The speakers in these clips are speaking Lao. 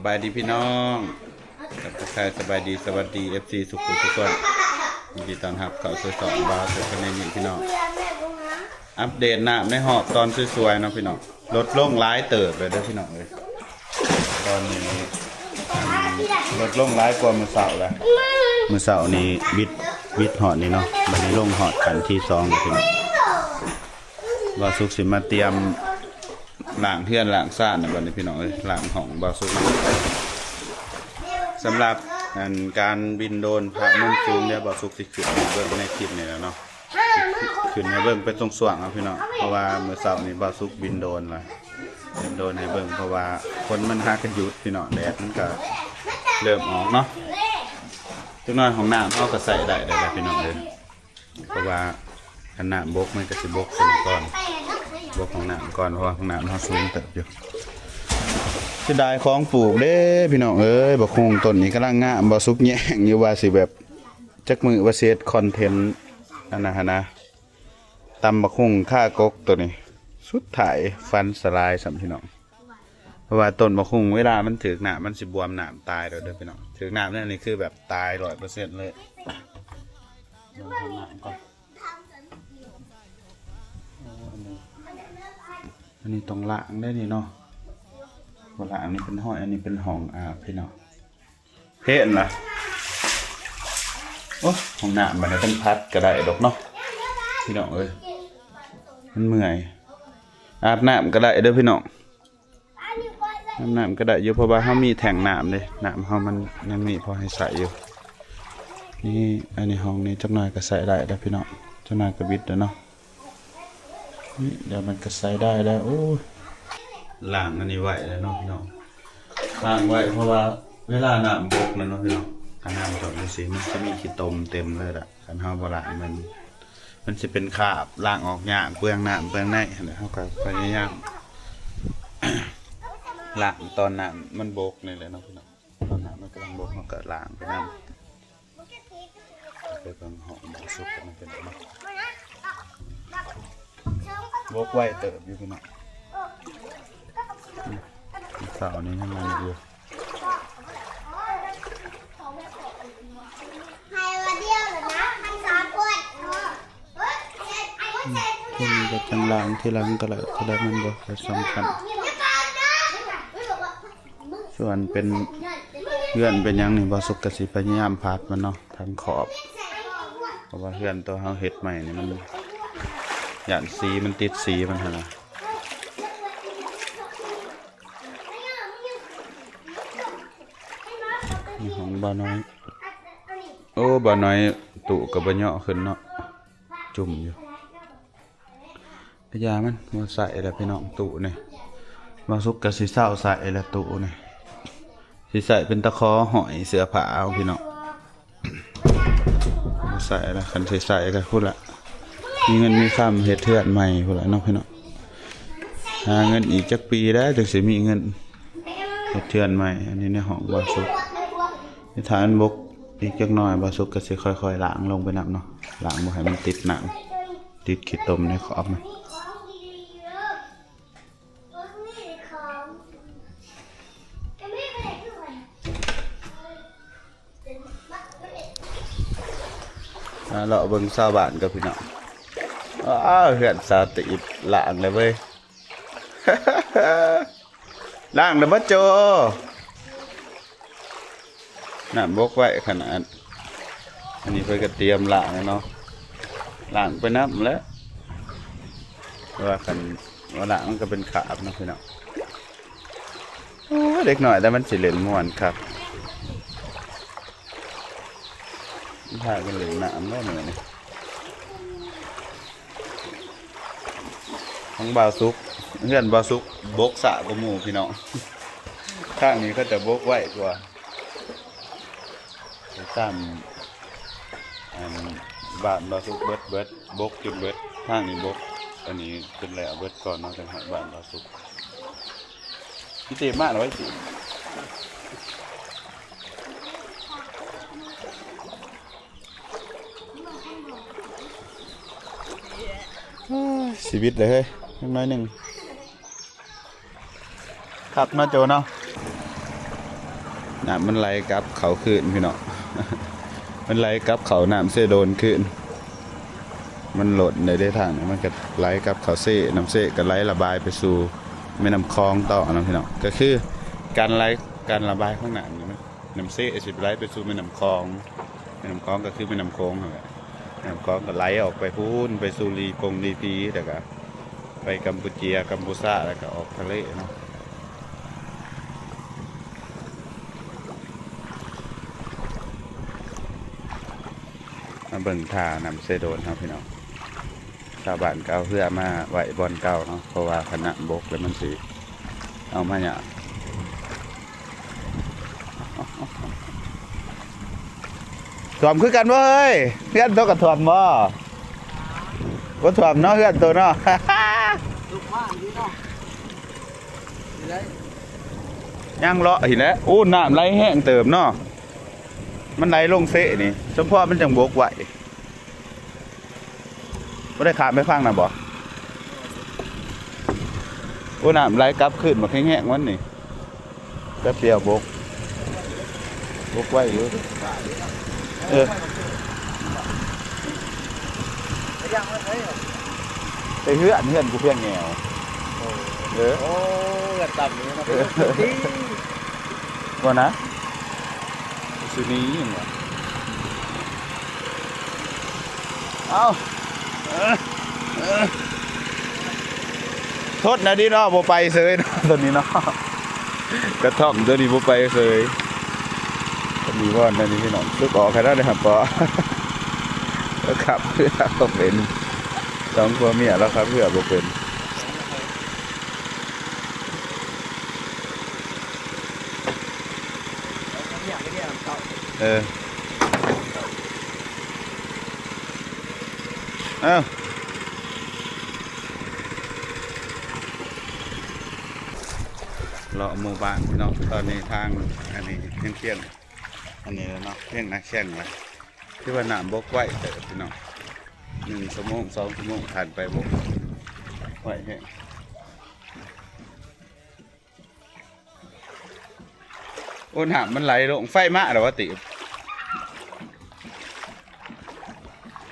ສະບາຍດີພີ່ນ້ອງ ທັກທາຍສະບາຍດີ ສະຫວັດດີ ເອັຟຊີ ທຸກຜູ້ທຸກຄົນ ຍິນດີຕ້ອນຮັບເຂົ້າສູ່ຊ່ອງບ່າວສຸກ Channel ພີ່ນ້ອງ. ອັບເດດນ້ຳໃນຮອບຕອນສວຍໆເນາະພີ່ນ້ອງ ລົດລົງຫຼາຍເຕີບແລ້ວເດີພີ່ນ້ອງເອີຍ. ຕອນນີ້ ອັນ ລົດລົງຫຼາຍກວ່າມື້ເຊົ້າແລ້ວ. ມື້ເຊົ້ານີ້ວິດ ວິດຮອດນີ້ເນາະ ບັດນີ້ລົງຮອດຂັ້ນທີສອງແລ້ວພີ່ນ້ອງ. ບ່າວສຸກຊິມາຕຽມລ້າງເຮືອນລ້າງຊານນະ ບັດນີ້ພີ່ນ້ອງເອີຍ ລ້າງຫ້ອງບ່າວສຸກນະ. ສຳລັບ ອັນ ການບິນໂດຣນພາບມຸມສູງ ດຽວບ່າວສຸກຊິຂຶ້ນໃຫ້ເບິ່ງໃນຄລິບນີ້ແຫຼະເນາະ ຂຶ້ນໃຫ້ເບິ່ງເປັນຊ່ວງໆເອົາພີ່ນ້ອງ ເພາະວ່າມື້ເຊົ້ານີ້ບ່າວສຸກບິນໂດຣນລະ ເປັນໂດຣນໃຫ້ເບິ່ງ ເພາະວ່າຝົນມັນຫາກະຢຸດພີ່ນ້ອງ ແດດມັນກະເລີ່ມອອກເນາະ. ຈັກໜ້ອຍຫ້ອງນ້ຳເຮົາກະໃຊ້ໄດ້ແລ້ວພີ່ນ້ອງເອີຍ ເພາະວ່າຄັນນ້ຳບົກມັນກະຊິບົກຂຶ້ນກ່ອນ ບົກຫ້ອງນ້ຳກ່ອນ ເພາະວ່າຫ້ອງນ້ຳເຮົາສູງເຕີບຢູ່. ເສຍດາຍຂອງປູກເດ້ພີ່ນ້ອງເອີຍ ບັກຮຸ່ງຕົ້ນນີ້ກຳລັງງາມ ບ່າວສຸກແຍງຢູ່ວ່າຊິແບບ ຈັກມື້ວ່າຊິເຮັດຄອນເທັນອັນນັ້ນຫັ້ນນະ ຕຳບັກຮຸ່ງຄາກົກໂຕນີ້ ສຸດທ້າຍຝັນສະຫຼາຍຊ້ຳພີ່ນ້ອງ. ເພາະວ່າຕົ້ນບັກຮຸ່ງເວລາມັນຖືກນ້ຳມັນຊິບວມນ້ຳຕາຍໂລດເດີພີ່ນ້ອງ ຖືກນ້ຳແນວນີ້ຄືແບບຕາຍຮ້ອຍເປີເຊັນເລີຍ. ເບິ່ງຫ້ອງນ້ຳກ່ອນ ໂອ້ ອັນນີ້ ອັນນີ້ຕ້ອງລ້າງເດ້ນີ້ເນາະ ບໍ່ລ້າງນີ້ເປັນຮອຍ ອັນນີ້ເປັນຫ້ອງອາບພີ່ນ້ອງ. ເພນລະ ໂອ້ ຫ້ອງນ້ຳບັດນີ້ເປັນພັດກະໄດ້ດອກເນາະ ພີ່ນ້ອງເອີຍ ມັນເມື່ອຍ. ອາບນ້ຳກະໄດ້ເດີພີ່ນ້ອງ ອາບນ້ຳກະໄດ້ຢູ່ ເພາະວ່າເຮົາມີແທ້ງນ້ຳເດ້ ນ້ຳເຮົາມັນຍັງມີພໍໃຫ້ໃຊ້ຢູ່. ນີ້ ອັນນີ້ຫ້ອງນີ້ຈັກໜ້ອຍກະໃຊ້ໄດ້ແລ້ວພີ່ນ້ອງ ຈັກໜ້ອຍກະບິດແລ້ວເນາະ. ນີ້ ດຽວມັນກະໃຊ້ໄດ້ແລ້ວ. ໂອ້ຍ ລ້າງອັນນີ້ໄວ້ແລ້ວເນາະພີ່ນ້ອງ ລ້າງໄວ້ ເພາະວ່າເວລານ້ຳບົກນັ້ນເນາະພີ່ນ້ອງ ຄັນນ້ຳຖ້ວມຈັ່ງຊີ້ມັນຊິມີຂີ້ຕົມເຕັມເລີຍລະ ຄັນເຮົາບໍ່ລ້າງມັນ ມັນຊິເປັນຄາບ ລ້າງອອກຍາກ ເປືອງນ້ຳເປືອງໃນຫັ້ນແຫຼະ. ເຮົາກະພະຍາຍາມລ້າງຕອນນ້ຳມັນບົກນີ້ແຫຼະເນາະພີ່ນ້ອງ ຕອນນ້ຳມັນກຳລັງບົກເຮົາກະລ້າງໄປນຳ. ໄປເບິ່ງຫ້ອງບ່າວສຸກກັນເປັນເນາະ ບົກໄວເຕີບຢູ່ພີ່ນ້ອງ ເຊົ້ານີ້ຍັງອັນນີ້ຢູ່. ອືມ ພວກນີ້ກະຈັ່ງລ້າງທີຫຼັງກະໄດ້ ກະໄດ້ແມ່ນບໍ່ ກະສຳຄັນ. ສ່ວນເປັນເຮືອນເປັນຫຍັງນີ້ ບ່າວສຸກກະຊິພະຍາຍາມພັດມັນເນາະ ທັງຂອບ ເພາະວ່າເຮືອນໂຕເຮົາເຮັດໃໝ່ນີ້ມັນຢ້ານສີມັນຕິດສີມັນຫັ້ນນະ. ນີ້ຂອງບ່າວນ້ອຍ ໂອ້ ບ່າວນ້ອຍ ຕູ້ກະບໍ່ເຍາະຂຶ້ນເນາະ ຈຸ່ມຢູ່. ກະຢ່າມັນ ບໍ່ໃຊ້ແລ້ວພີ່ນ້ອງ ຕູ້ນີ້ ບ່າວສຸກກະຊິເຊົາໃຊ້ແລ້ວຕູ້ນີ້ ຊິໃຊ້ເປັນຕະຂໍຫ້ອຍເສື້ອຜ້າເອົາພີ່ນ້ອງ ບໍ່ໃຊ້ແລ້ວ. ຄັນຊິໃຊ້ກະພຸ້ນລະ ມີເງິນມີຄຳເຮັດເຮືອນໃໝ່ພຸ້ນລະເນາະພີ່ນ້ອງ ຫາເງິນອີກຈັກປີແລ້ວຈຶ່ງຊິມີເງິນເຮັດເຮືອນໃໝ່. ອັນນີ້ໃນຫ້ອງບ່າວສຸກ ຖ້າມັນບົກອີກຈັກໜ້ອຍ ບ່າວສຸກກະຊິຄ່ອຍໆລ້າງລົງໄປນຳເນາະ ລ້າງບໍ່ໃຫ້ມັນຕິດນ້ຳ ຕິດຂີ້ຕົມໃນຂອບມັນ. ມາເລາະເບິ່ງຊາວບ້ານກັນພີ່ນ້ອງ. ອ້າວ ເຮືອນສາວຕີບ ລ້າງແລ້ວເວີຍ. ລ້າງແລ້ວບໍ່ໂຈ? ນ້ຳບົກໄວຂະໜາດ. ອັນນີ້ເພິ່ນກະຕຽມລ້າງແລ້ວເນາະ ລ້າງໄປນຳແຫຼະ ເພາະວ່າຄັນບໍ່ລ້າງມັນກະເປັນຄາບເນາະພີ່ນ້ອງ. ໂອ້ຍ ເດັກນ້ອຍແຕ່ມັນຊິຫຼິ້ນມ່ວນຄັກ ພາກັນຫຼິ້ນນ້ຳແລ້ວມື້ນີ້. ຂອງບ່າວສຸກ ເຮືອນບ່າວສຸກບົກຊ້າກວ່າໝູ່ພີ່ນ້ອງ. ທາງນີ້ເຂົາຈະບົກໄວກວ່າ ໄປຕາມ ອັນ ບ້ານບ່າວສຸກເບິດ ເບິດ ບົກຈົນເບິດ. ທາງນີ້ບົກ ອັນນີ້ຈົນແລ້ວເບິດກ່ອນເນາະ ຈັ່ງຮອດບ້ານບ່າວສຸກ. ອີເຕມາແລ້ວໄວ້ຕິ. ໂອ້ຍ ຊີວິດເລີຍເຮີ້ຍ ຍັງໜ້ອຍໜຶ່ງ. ຄັກເນາະໂຈເນາະ. ນ້ຳມັນໄຫຼກັບເຂົ້າຄືນພີ່ນ້ອງ ມັນໄຫຼກັບເຂົ້ານ້ຳເຊໂດນຄືນ ມັນລົ້ນໄດ້ເດ້ທາງນີ້ ມັນກໍໄຫຼກັບເຂົ້າເຊ ນ້ຳເຊກໍໄຫຼລະບາຍໄປສູ່ແມ່ນ້ຳຂອງຕໍ່ເນາະພີ່ນ້ອງ ກໍຄືການໄຫຼ ການລະບາຍຂອງນ້ຳນີ້ ນ້ຳເຊຊິໄຫຼໄປສູ່ແມ່ນ້ຳຂອງ ແມ່ນ້ຳຂອງກໍຄືແມ່ນ້ຳໂຂງຫັ້ນແຫຼະ ແມ່ນ້ຳຂອງກໍໄຫຼອອກໄປພຸ້ນ ໄປສູ່ລີກົງລີພີ ແລ້ວກໍໄປກຳປູເຈຍ ກຳປູຊາ ແລ້ວກໍອອກທະເລເນາະ. ມາເບິ່ງທ່ານ້ຳເຊໂດນເຮົາພີ່ນ້ອງ ຊາວບ້ານກໍເອົາເຮືອມາໄວ້ບ່ອນເກົ່າເນາະ ເພາະວ່າຄັນນ້ຳບົກແລ້ວມັນຊິເອົາມາຍາກ. ຖ້ວມຄືກັນບໍ່ເຮີ້ຍ? ເຮືອນໂຕກໍຖ້ວມບໍ່? ບໍ່ຖ້ວມເນາະ ເຮືອນໂຕເນາະ. ຍັງເລາະຫັ້ນແຫຼະ. ໂອ້ ນ້ຳໄຫຼແຮງເຕີບເນາະ ມັນໄຫຼລົງເຊນີ້ ສົມພໍມັນຈັ່ງບົກໄວ້. ບໍ່ໄດ້ຂ້າມໄປຝັ່ງນັ້ນບໍ່? ໂອ້ ນ້ຳໄຫຼກັບຄືນບັກແຮງໆ ມັນນີ້ ແປັບດຽວບົກ ບົກໄວຢູ່. ເອີ ໄປເຮືອນ ເຮືອນກູພຽງແງວ. ໂອ້ ເອີ ໂອ້ ເຮືອນຕ່ຳນີ້ເນາະ ເປັນ ເອີ ບໍ່ນະ ຊິໜີຫຍັງວະ? ເອົ້າ ເອີ ເອີ ທົດແນວນີ້ເນາະ ບໍ່ໄປເສີຍເນາະ ໂຕນີ້ເນາະ ກະທ່ອມໂຕນີ້ບໍ່ໄປເສີຍ. ມີບ່ອນແນວນີ້ພີ່ນ້ອງ ສຸກອອກໃຫ້ໄດ້ເດີ ຫາປອ ຂັບເຮືອບໍ່ເປັນ ສອງຜົວເມຍລາວຂັບເຮືອບໍ່ເປັນ. ເອີ ເອົ້າ ເລາະໝູ່ບ້ານເນາະ ຕອນນີ້ທາງອັນນີ້ພຽງໆ ອັນນີ້ແຫຼະເນາະ ພຽງໜ້າແຂ້ງລະ ຄືວ່ານ້ຳບົກໄວເຕີບພີ່ນ້ອງ ໜຶ່ງຊົ່ວໂມງ ສອງຊົ່ວໂມງຜ່ານໄປ ບົກໄວແຮງ. ໂອ້ ນ້ຳມັນໄຫຼລົງ ໄຟມາແລ້ວຫວາຕິ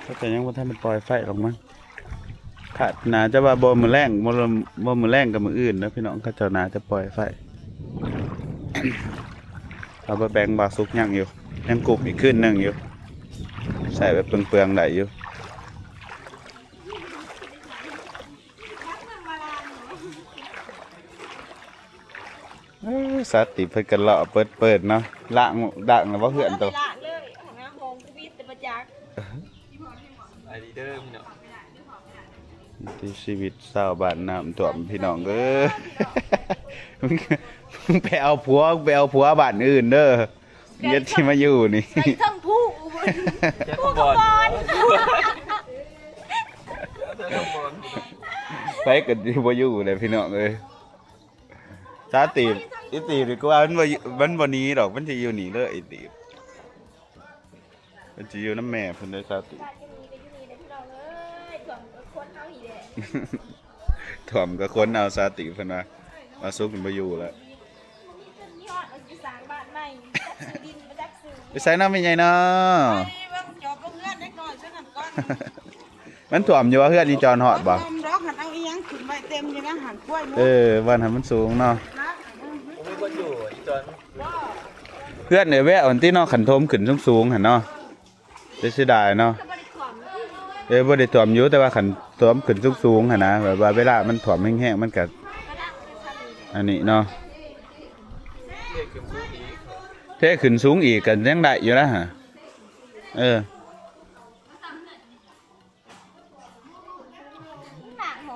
ເຂົາເຈົ້າຍັງບໍ່ທັນໄດ້ປ່ອຍໄຟອອກມາ. ຖ້າ ໜ້າຈະວ່າບໍ່ມື້ແລງ ບໍ່ ບໍ່ມື້ແລງກໍມື້ອື່ນເດີພີ່ນ້ອງ ເຂົາເຈົ້າໜ້າຈະປ່ອຍໄຟ. ເອົາໄປແບ່ງບ່າວສຸກຍັງຢູ່ ຍັງກຸ້ມອີກຄືນໜຶ່ງຢູ່ ໃຊ້ແບບເປືອງໆໄດ້ຢູ່. ເອີ ສາວຕີບເພິ່ນກໍເລາະເປີດໆເນາະ ລ້າງ ລ້າງແລ້ວບໍ່ເຮືອນໂຕ? ລ້າງເລີຍ ຫ້ອງນ້ຳຫ້ອງທຳອິດແຕ່ປະຈັກ. ໄປດີເດີພີ່ນ້ອງ ວິຖີຊີວິດຊາວບ້ານນ້ຳຖ້ວມພີ່ນ້ອງເອີຍ. ມຶງ ມຶງໄປເອົາຜົວ ມຶງໄປເອົາຜົວບ້ານອື່ນເດີ ຢ່າຊິມາຢູ່ນີ້ ໃສ່ເທິງພູ ພູກະບອນ ໃຜກໍຊິບໍ່ຢູ່ແຫຼະພີ່ນ້ອງເອີຍ. ສາວຕີບ ອີຕີບນີ້ ກະວ່າມັນບໍ່ ມັນບໍ່ໜີດອກ ມັນຊິຢູ່ນີ້ເລີຍ ອີຕີບ ມັນຊິຢູ່ນຳແມ່ເພິ່ນເດີ ສາວຕີບ. ຖ້ວມກໍຄົນເອົາ ສາວຕີບເພິ່ນວ່າ ວ່າສຸກນີ້ບໍ່ຢູ່ແລ້ວ. ໄປໃສເນາະແມ່ໃຫຍ່ເນາະ? ໄປເບິ່ງ ຈອບເບິ່ງເຮືອນເດັກນ້ອຍຊັ້ນນັ້ນກ່ອນ. ມັນຖ້ວມຢູ່ວ່າ ເຮືອນອີຈອນຮອດບໍ່? ບໍ່ຖ້ວມດອກ ຫັ້ນເອົາອີຫຍັງຂຶ້ນໄວ້ເຕັມຢູ່ນະ ຫັ້ນ ກ້ວຍ. ເອີ ບ່ອນຫັ້ນມັນສູງເນາະ. ເຮືອນເອື້ອຍແວ່ວຫັ້ນຕິເນາະ ຄັນຖ້ວມຂຶ້ນສູງໆຫັ້ນເນາະ. ເສຍດາຍເນາະ. ເອີ ບໍ່ໄດ້ຖ້ວມຢູ່ ແຕ່ວ່າຄັນຖ້ວມຂຶ້ນສູງໆຫັ້ນນະ ແບບວ່າເວລາມັນຖ້ວມແຮງໆ ມັນກະ ອັນນີ້ເນາະ. ເທຂຶ້ນສູງອີກກໍຍັງໄດ້ຢູ່ນະ. ເອີ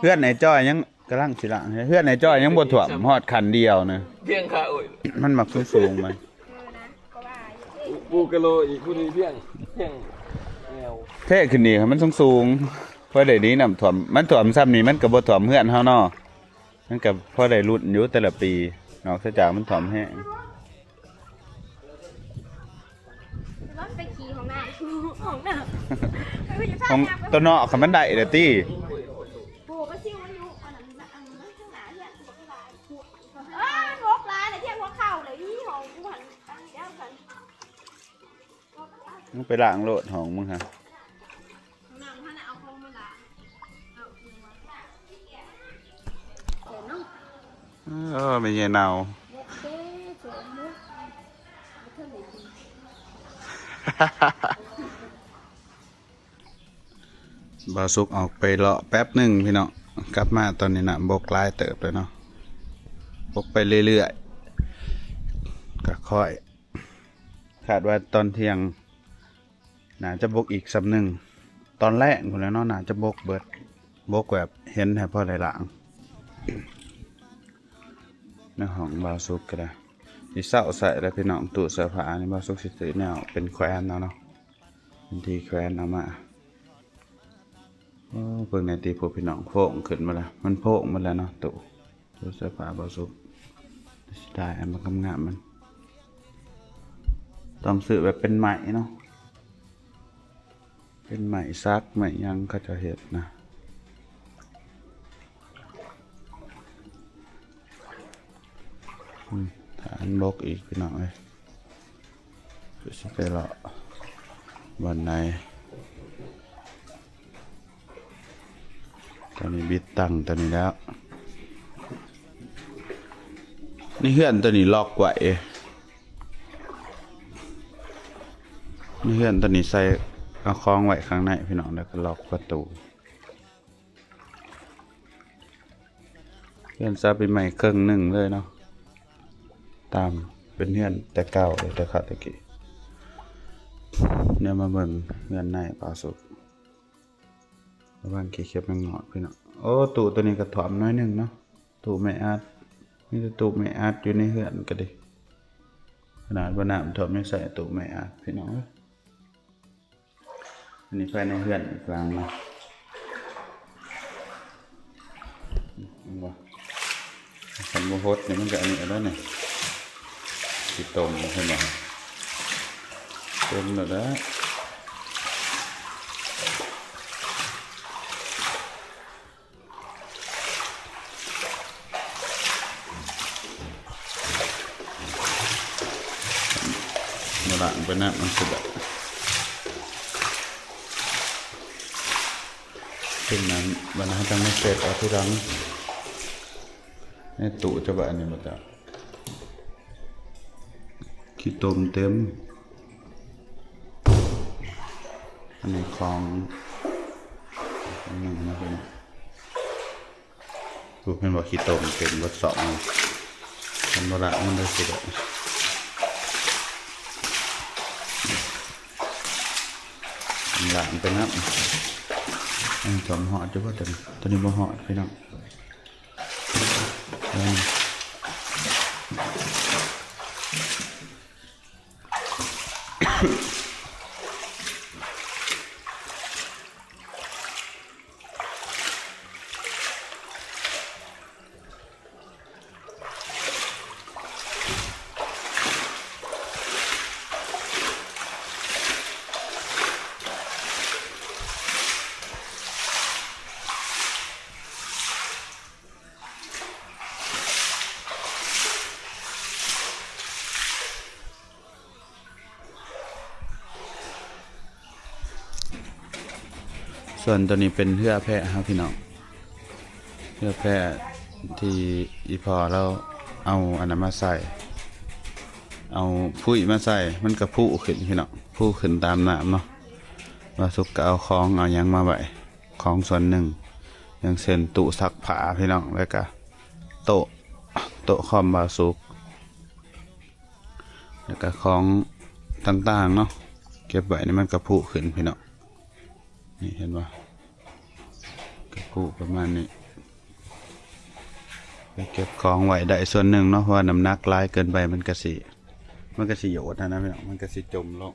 ເຮືອນໄອ້ຈ້ອຍຍັງກຳລັງຊິລ້າງ ເຮືອນໄອ້ຈ້ອຍຍັງບໍ່ຖ້ວມຮອດຂັ້ນດຽວນະ ພຽງຂາໂອ້ຍ ມັນມັກສູງໆມັນ ປູກະໂລອີກຜູ້ນີ້ພຽງ ພຽງແນວ ເທຂຶ້ນອີກໃຫ້ມັນສູງໆ ພໍໄດ້ໜີນ້ຳຖ້ວມ ມັນຖ້ວມຊ່ຳນີ້ມັນກໍບໍ່ຖ້ວມເຮືອນເຮົາເນາະ ມັນກໍພໍໄດ້ລຸ້ນຢູ່ແຕ່ລະປີ ນອກເສຍຈາກມັນຖ້ວມແຮງ. ມັນໄປຂີ່ຫ້ອງນ້ຳ ຫ້ອງນ້ຳ ຫ້ອງໂຕນອກ ຄັນມັນໄດ້ແລ້ວຕິ ໂອ້ ປາຊິວມັນຢູ່ອັນນັ້ນ ອັນນັ້ນ ທາງໜ້າເຮືອນ ບັກຫຼາຍ ເອີ ມັນຫົກຫຼາຍແລ້ວ ທຽງຫົວເຂົ່າເລີຍ ອີ່ຫ້ອງກູຫັ້ນ ອັນນີ້ ມຶງໄປລ້າງໂລດຫ້ອງມຶງຫາ. ເອີ ແມ່ໃຫຍ່ເນົ່າ. ບ່າວສຸກອອກໄປເລາະແປັບໜຶ່ງພີ່ນ້ອງ, ກັບມາຕອນນີ້ນ້ຳບົກຫຼາຍເຕີບແລ້ວເນາະ, ບົກໄປເລື້ອຍໆ ກະຄ່ອຍ ຄາດວ່າຕອນທ່ຽງໜ້າຈະບົກອີກສ່ຳໜຶ່ງ, ຕອນແລງພຸ້ນແຫຼະເນາະ ໜ້າຈະບົກເບິດ, ບົກແບບເຫັນໃຫ້ພໍໄດ້ລ້າງ. ໃນຫ້ອງບ່າວສຸກກໍໄດ້ ຊິເຊົາໃຊ້ແລ້ວພີ່ນ້ອງ. ຕູ້ເສື້ອຜ້ານີ້ບ່າວສຸກຊິຊື້ແນວເປັນແຂວນເອົາເນາະ, ເປັນທີ່ແຂວນເອົາມາ. ໂອ້ ເບິ່ງແດ່ຕິພວກພີ່ນ້ອງ, ໂພງຂຶ້ນມາແລ້ວ, ມັນໂພງໝົດແລ້ວເນາະ ຕູ້ ຕູ້ເສື້ອຜ້າບ່າວສຸກ. ເສຍດາຍອັນມັນງາມໆ ມັນ ຕ້ອງຊື້ແບບເປັນໄມ້ເນາະ, ເປັນໄມ້ສັກໄມ້ຫຍັງເຂົາເຈົ້າເຮັດນະ. ອືມ ຖ້າອັນບົກອີກພີ່ນ້ອງເອີຍ, ຄືຊິໄປເລາະບ່ອນໃດ. ຕອນນີ້ບິດຕັ້ງຕົວນີ້ແລ້ວ. ໃນເຮືອນຕົວນີ້ລັອກໄວ້, ໃນເຮືອນຕົວນີ້ໃສ່ເອົາຂອງໄວ້ຂ້າງໃນພີ່ນ້ອງ, ແລ້ວກໍລັອກປະຕູ. ເຮືອນຊາວປີໃໝ່ເຄິ່ງໜຶ່ງເລີຍເນາະ, ຕາມເປັນເຮືອນແຕ່ເກົ່າເລີຍ, ແຕ່ຄາວແຕ່ກີ້. ແນວມາເບິ່ງເຮືອນໃນບ່າວສຸກ, ລະວັງຂີ້ເຂັບແມງງອດພີ່ນ້ອງ. ໂອ້ ຕູ້ໂຕນີ້ກະຖ້ວມໜ້ອຍໜຶ່ງເນາະ, ຕູ້ໄມ້ອັດ, ມີແຕ່ຕູ້ໄມ້ອັດຢູ່ໃນເຮືອນກະດີ. ຂະໜາດວ່ານ້ຳຖ້ວມຍັງໃສ່ຕູ້ໄມ້ອັດພີ່ນ້ອງເອີຍ. ອັນນີ້ພາຍໃນເຮືອນອີກຫຼັງນະ, ເຫັນບໍ່? ຄັນບໍ່ຫົດນີ້ມັນກະອັນນີ້ແລ້ວນີ້, ຂີ້ຕົມເຫັນບໍ່? ເຕັມແລ້ວແຫຼະ. ມາລ້າງໄປນຳ ມັນຊິໄດ້ເປັນນັ້ນ, ບັດນັ້ນເຮົາຈັ່ງມາເຊັດເອົາທີຫຼັງ. ໃນຕູ້ຈະວ່າອັນນີ້ບໍ່ຈັກ ຂີ້ຕົມເຕັມ. ອັນນີ້ຂອງ ອັນນີ້ນະເພິ່ນ ໂອ້ ເຫັນບໍ່? ຂີ້ຕົມເຕັມເບິດຊອກມັນ, ຄັນບໍ່ລ້າງມັນໄດ້ຊິແບບ ລ້າງໄປນຳ. ອັນນີ້ຖ້ວມຮອດຢູ່ບໍ່? ຕົວນີ້ ຕົວນີ້ບໍ່ຮອດພີ່ນ້ອງ. ສ່ວນຕົວນີ້ເປັນເຮືອແພະເຮົາພີ່ນ້ອງ, ເຮືອແພະທີ່ອີ່ພໍ່ລາວເອົາອັນນັ້ນມາໃສ່ ເອົາພຸ້ຍມາໃສ່ ມັນກະພຸຂຶ້ນພີ່ນ້ອງ, ພຸຂຶ້ນຕາມນ້ຳເນາະ. ບ່າວສຸກກະເອົາຂອງເອົາຫຍັງມາໄວ້ ຂອງສ່ວນໜຶ່ງ ຢ່າງເຊັ່ນຕູ້ຊັກຜ້າພີ່ນ້ອງ, ແລ້ວກະໂຕະ ໂຕະຄອມບ່າວສຸກ ແລ້ວກະຂອງຕ່າງໆເນາະ ເກັບໄວ້ນີ້ ມັນກະພຸຂຶ້ນພີ່ນ້ອງ. ນີ້ເຫັນບໍ່? ກະພຸປະມານນີ້. ໄປເກັບຂອງໄວ້ໄດ້ສ່ວນໜຶ່ງເນາະ, ເພາະວ່ານ້ຳໜັກຫຼາຍເກີນໄປ ມັນກະຊິ ມັນກະຊິໂຍດຫັ້ນນະພີ່ນ້ອງ, ມັນກະຊິຈົມລົງ.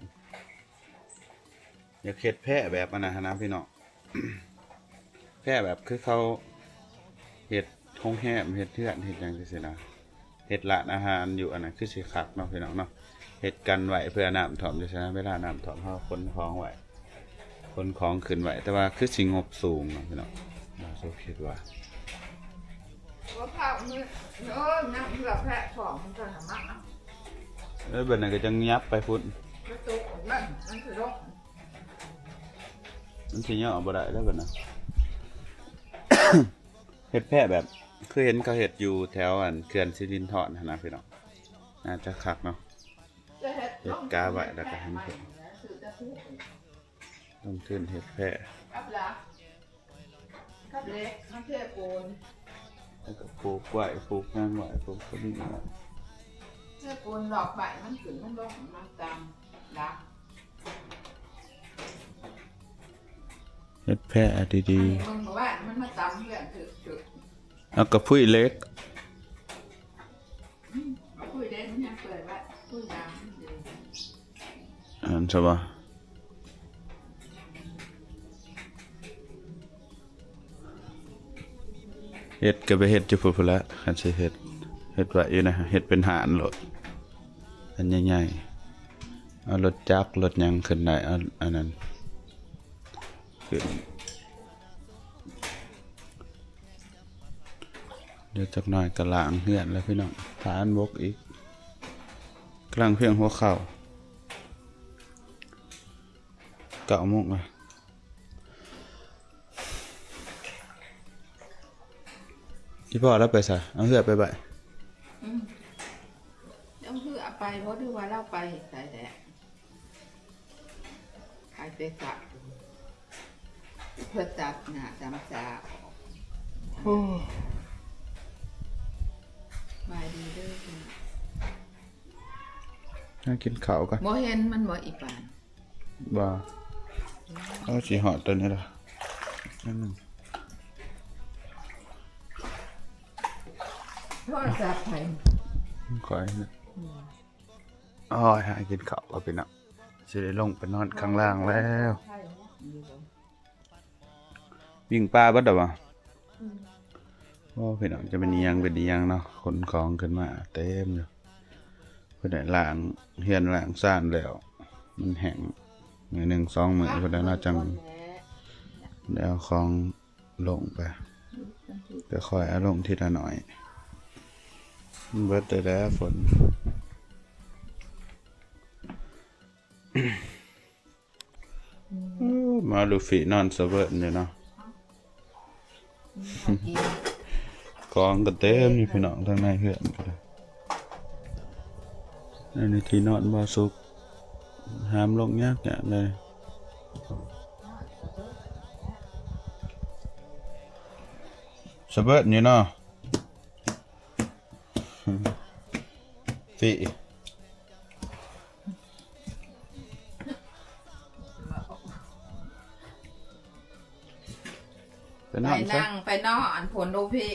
ຢາກເຮັດແພະແບບອັນນັ້ນຫັ້ນນະພີ່ນ້ອງ, ແພະແບບຄືເຂົາເຮັດໂຮງແຮມ ເຮັດເຮືອນ ເຮັດຫຍັງຈັ່ງຊີ້ນະ, ເຮັດຮ້ານອາຫານຢູ່ອັນນັ້ນ ຄືຊິຄັກເນາະພີ່ນ້ອງເນາະ. ເຮັດກັນໄວ້ເພື່ອນ້ຳຖ້ວມຈັ່ງຊີ້ນະ, ເວລານ້ຳຖ້ວມເຮົາຂົນຂອງໄວ້ ຂົນຂອງຂຶ້ນໄວ້, ແຕ່ວ່າຄືຊິງົບສູງເນາະພີ່ນ້ອງ. ບ່າວສຸກຄິດວ່າ ບໍ່ພາວມື້ ເອີ ຍັງເຫຼືອແພະຂອງມັນກໍລະມັກເນາະ. ເອີ ບັດນັ້ນກໍຈັ່ງຫຍັບໄປພຸ້ນ ໄປໂຕະ ມັນ ມັນຊິລົງ ມັນຊິຍໍບໍ່ໄດ້ແລ້ວບັດນະ. ເຮັດແພະແບບ ຄືເຫັນເຂົາເຮັດຢູ່ແຖວອັນເຂື່ອນສິລິນທອນຫັ້ນນະພີ່ນ້ອງ ໜ້າຈະຄັກເນາະ. ເຮັດກາໄວ້ແລ້ວກໍຫັນເພິ່ນ ລົງທຶນເຮັດແພະ ກັບເຫຼັກ ມັນເທປູນ ແລ້ວກໍປູກໄວ້ ປູກຫຍັງໄວ້ ປູກຕົວນີ້ໄວ້ ເທປູນຫຼອກໃບມັນຂຶ້ນ ມັນລົງ ມັນຕາມຫຼັກ. ເຮັດແພະດີໆ ເບິ່ງເມື່ອວານມັນມາຕຳເຮືອນຖືກໆ ເອົາກະພຸ້ຍເຫຼັກ ອືມ ເອົາພຸ້ຍເຫຼັກມັນຍັງເປື່ອຍໄວ້ ພຸ້ຍດຳມັນເດີ ອັນຊັ້ນບໍ່? ເຮັດກໍໄປເຮັດຢູ່ພຸ້ນພຸ້ນລະ ຄັນຊິເຮັດ ເຮັດໄວ້ຢູ່ນະ ເຮັດເປັນຮ້ານໂລດ ອັນໃຫຍ່ໆ ເອົາລົດຈັກລົດຫຍັງຂຶ້ນໄດ້ ເອົາອັນນັ້ນຂຶ້ນ. ດຽວຈັກໜ້ອຍກໍລ້າງເຮືອນແລ້ວພີ່ນ້ອງ ຖ້າອັນບົກອີກ ກຳລັງພຽງຫົວເຂົ້າ ເກົ້າໂມງລະ. ອີ່ພໍ່ລາວໄປໃສ? ເອົາເຮືອໄປໄວ້ ອືມ ເອົາເຮືອໄປບໍ່ ຫຼືວ່າລາວໄປໃສແທ້? ໄປແຕ່ເຊົ້າ ເພື່ອຕັດໜ້າດຳສາອອກ. ໂອ້ ສະບາຍດີເດີ ຫາກິນເຂົ້າກ່ອນ ບໍ່ເຫັນມັນບໍ່ອີປານ? ບໍ່ ເອົາ ຊິຮອດຕົວນີ້ລະ ອັນໜຶ່ງ ໂທລະສັບໃຜ? ຂ້ອຍນະ ອືມ ໂອ້ຍ ຫາກິນເຂົ້າກ່ອນພີ່ນ້ອງ ຊິໄດ້ລົງໄປນອນຂ້າງລ່າງແລ້ວ. ປີ້ງປາເບິດແລ້ວບໍ່? ອືມ ໂອ້ ພີ່ນ້ອງ ຈະເປັນອີ່ຫຍັງເປັນອີ່ຫຍັງເນາະ ຂົນຂອງຂຶ້ນມາເຕັມຢູ່. ເພິ່ນໄດ້ລ້າງເຮືອນລ້າງຊານແລ້ວ ມັນແຫ້ງ ມື້ໜຶ່ງສອງມື້ພຸ້ນແຫຼະເນາະ ຈັ່ງໄດ້ເອົາຂອງລົງໄປ ກໍຄ່ອຍເອົາລົງທີລະໜ້ອຍ ມັນເບິດແລ້ວຝົນ. ອືມ ມາລູຟີນອນສະເວີດຢູ່ເນາະ ຂອງກໍເຕັມຢູ່ພີ່ນ້ອງ ທາງໃນເຮືອນກໍໄດ້. ອັນນີ້ທີ່ນອນບ່າວສຸກ ຫາມລົງຍາກໆເລີຍ ສະເວີດຢູ່ເນາະ. ຟີ ໄປນອນຊະ ໄປນັ່ງໄປນອນພຸ້ນດູພີ